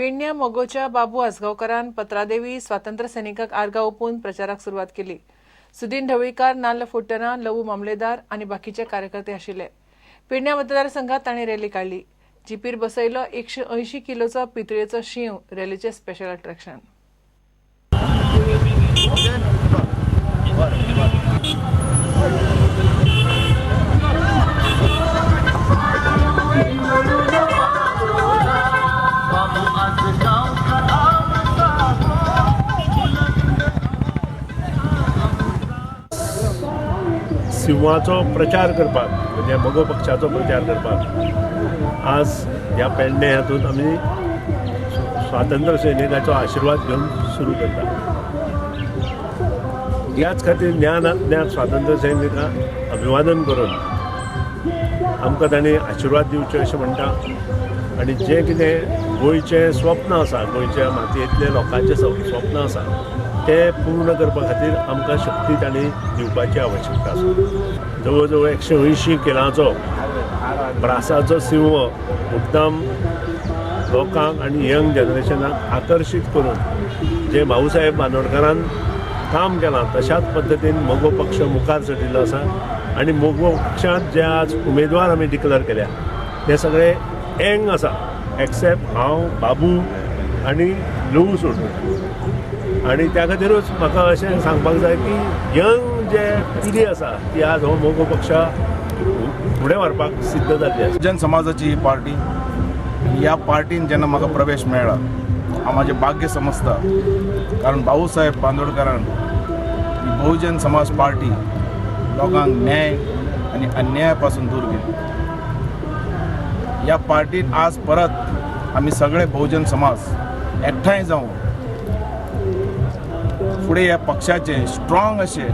पेडण्या मगोच्या बाबू आजगांवकारान पत्रादेवी स्वातंत्र्य सैनिकांक आर्गां ओंपून प्रचाराक सुरवात केली. सुदीन ढवळीकार, नाल्ल फोडटना लवू मामलेदार आनी बाकीचे कार्यकर्ते आशिल्ले. पेडण्या मतदारसंघात तांणी रॅली काडली. जिपीर बसयलो 180 किलोचो पितळेचो शींव रॅलीचें स्पेशल अट्रॅक्शन. सिंहाचो प्रचार करपाक म्हणजे मगो पक्षाचो प्रचार करपाक आज ह्या पेडणे हातूंत आमी स्वातंत्र्य सैनिकाचो आशिर्वाद घेवन सुरू करता. ह्याच खातीर ज्ञान स्वातंत्र्य सैनिकांक अभिवादन करून आमकां तांणी आशिर्वाद दिवचे अशें म्हणटा आनी जें कितें गोंयचें स्वप्न आसा, गोंयच्या मातयेंतले लोकांचें स्वप्न आसा तें पूर्ण करपा खातीर आमकां शक्ती तांणी दिवपाची आवश्यकता आसा. जवळ जवळ 180 किलांचो ब्रासाचो सिंह मुद्दाम लोकांक आनी यंग जनरेशनाक आकर्शीत करून जे भाऊसाहेब बांदोडकारान काम केलां तशाच पद्दतीन मगो पक्ष मुखार सरिल्लो आसा आनी मगो पक्षांत जे आज उमेदवार आमी डिक्लेर केल्या ते सगळे यंग आसा, एक्सेप्ट हांव, बाबू आनी लवू सोडून. आनी त्या खातीरूच म्हाका अशें सांगपाक जाय की यंग जे पिढी आसा ती आज हो मगो पक्ष फुडें व्हरपाक सिद्ध जाल्ली आसा. जन समाजाची ही पार्टी, ह्या पार्टीन जेन्ना म्हाका प्रवेश मेळ्ळा हांव म्हाजें भाग्य समजता, कारण भाऊसाहेब बांदोडकारान ही बहुजन समाज पार्टी लोकांक न्याय आनी अन्याया पासून दूर केली. ह्या पार्टीन आज परत आमी सगळे बहुजन समाज एकठांय जावन फुडें ह्या पक्षाचें स्ट्रॉंग अशें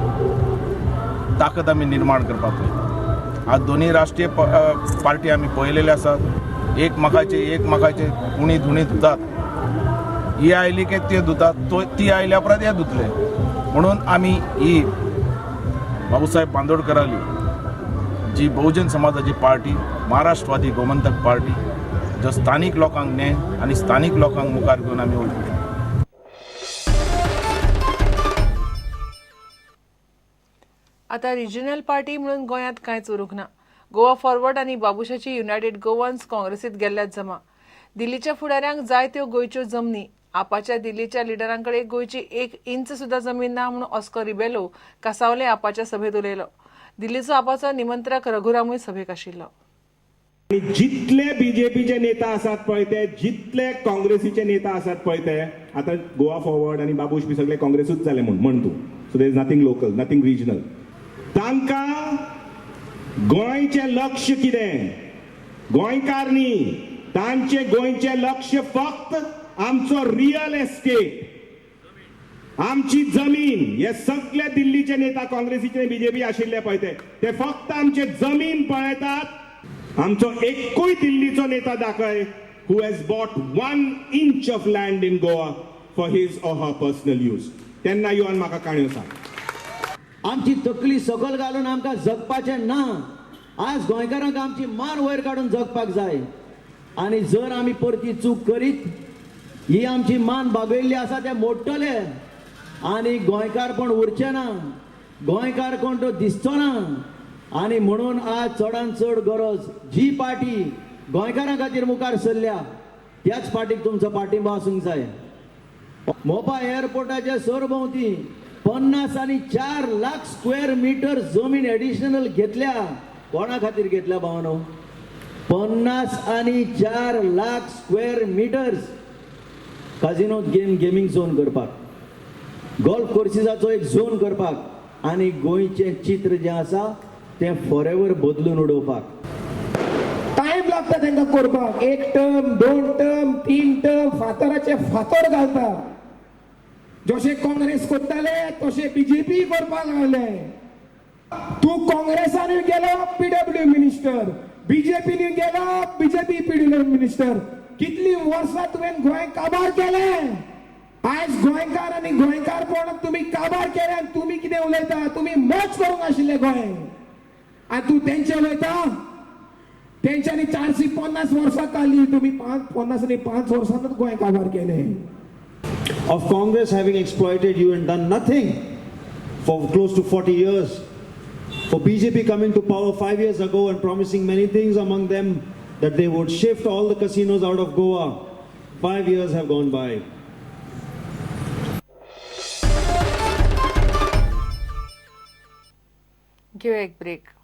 ताकद आमी निर्माण करपाक पळयता. आज दोनूय राष्ट्रीय पार्टी आमी पळयलेले आसात, एकमेकाचे उणी धुणी धुतात. ही आयली की ते धुतात, ती आयल्या उपरांत हे धुतले. म्हणून आमी ही बाबूसाहेब बांदोडकराली जी बहुजन समाजाची पार्टी, महाराष्ट्रवादी गोमंतक पार्टी, जो स्थानीक लोकांक न्याय आनी स्थानीक लोकांक मुखार घेवन आमी वयतले. आतां रिजनल पार्टी म्हणून गोंयांत कांयच उरूंक ना. गोवा फॉरवर्ड आनी बाबुशाची युनायटेड गोवन्स काँग्रेसीत गेल्ल्यात जमा. दिल्लीच्या फुडाऱ्यांक जाय त्यो गोंयच्यो जमनी. आपाच्या दिल्लीच्या लिडरांकडे गोंयची 1 इंच सुद्दां जमीन ना म्हणून ऑस्कर रिबेलो कासावले आपाच्या सभेत उलयलो. दिल्लीचो आपाचो निमंत्रक रघुरामूय सभेक आशिल्लो. जितले बीजेपीचे नेता आसात पळय ते, जितले काँग्रेसीचे नेता आसात पळय ते, आतां गोवा फॉरवर्ड आनी बाबूश बी सगळे काँग्रेसूच जाले म्हण तूं. So there is nothing local, nothing regional. तांकां गोंयचें लक्ष कितें, गोंयकार न्ही, तांचें गोंयचें लक्ष फक्त आमचो रियल एस्टेट, आमची जमीन. हे सगळे दिल्लीचे नेता काँग्रेसीचे बीजेपी आशिल्ले पळय ते फक्त आमचे जमीन पळयतात. आमचो एकूय दिल्लीचो नेता दाखय who has bought 1 inch of land in Goa for his or her personal use. तेन्ना येवन म्हाका काणयो सांग. आमची तकली सकल घालून आमकां जगपाचें ना. आज गोंयकारांक आमची मान वयर काडून जगपाक जाय आनी जर आमी परती चूक करीत ही आमची मान बागयल्ली आसा ते मोडटले आनी गोंयकारपण उरचें ना, गोंयकार कोण तो दिसचो ना. आनी म्हणून आज चडान चड गरज जी पार्टी गोंयकारां खातीर मुखार सरल्या त्याच पार्टीक तुमचो पाठिंबो आसूंक जाय. मोपा एअरपोर्टाच्या सरभोंवती 50 आनी 4 लाख स्क्वेअर मिटर जमीन एडिशनल घेतल्या. कोणा खातीर घेतल्या भावानो? 50 आनी 4 lakh square metres casino gaming zone करपाक, गोल्फ कोर्सिसाचो एक झोन करपाक आनी गोंयचें चित्र जें आसा तें फॉरेवर बदलून उडोवपाक. टायम लागता तांकां करपाक, 1 टर्म, 2 टर्म, 3 टर्म, फातराचे फातर घालता. जशे काँग्रेस करताले तशे बीजेपी करपाक लागले. तूं काँग्रेसानूय गेलो पीडब्ल्यू मिनिस्टर, बीजेपीनूय गेलो बीजेपी पीडब्ल्यू मिनिस्टर. कितली वर्सां तुवें गोंय काबार केलें. आयज गोंयकार आनी गोंयकारपण तुमी काबार केलें आनी तुमी कितें उलयता? तुमी मौज करूंक आशिल्ले गोंय आनी तूं तेंचे उलयता. तेंच्यांनी 450 वर्सां काडली, तुमी 5 50 आनी 5 वर्सांतूच गोंय काबार केलें. Of Congress having exploited you and done nothing for close to 40 years, for BJP coming to power 5 years ago and promising many things, among them that they would shift all the casinos out of Goa. 5 years have gone by. घेवया एक break.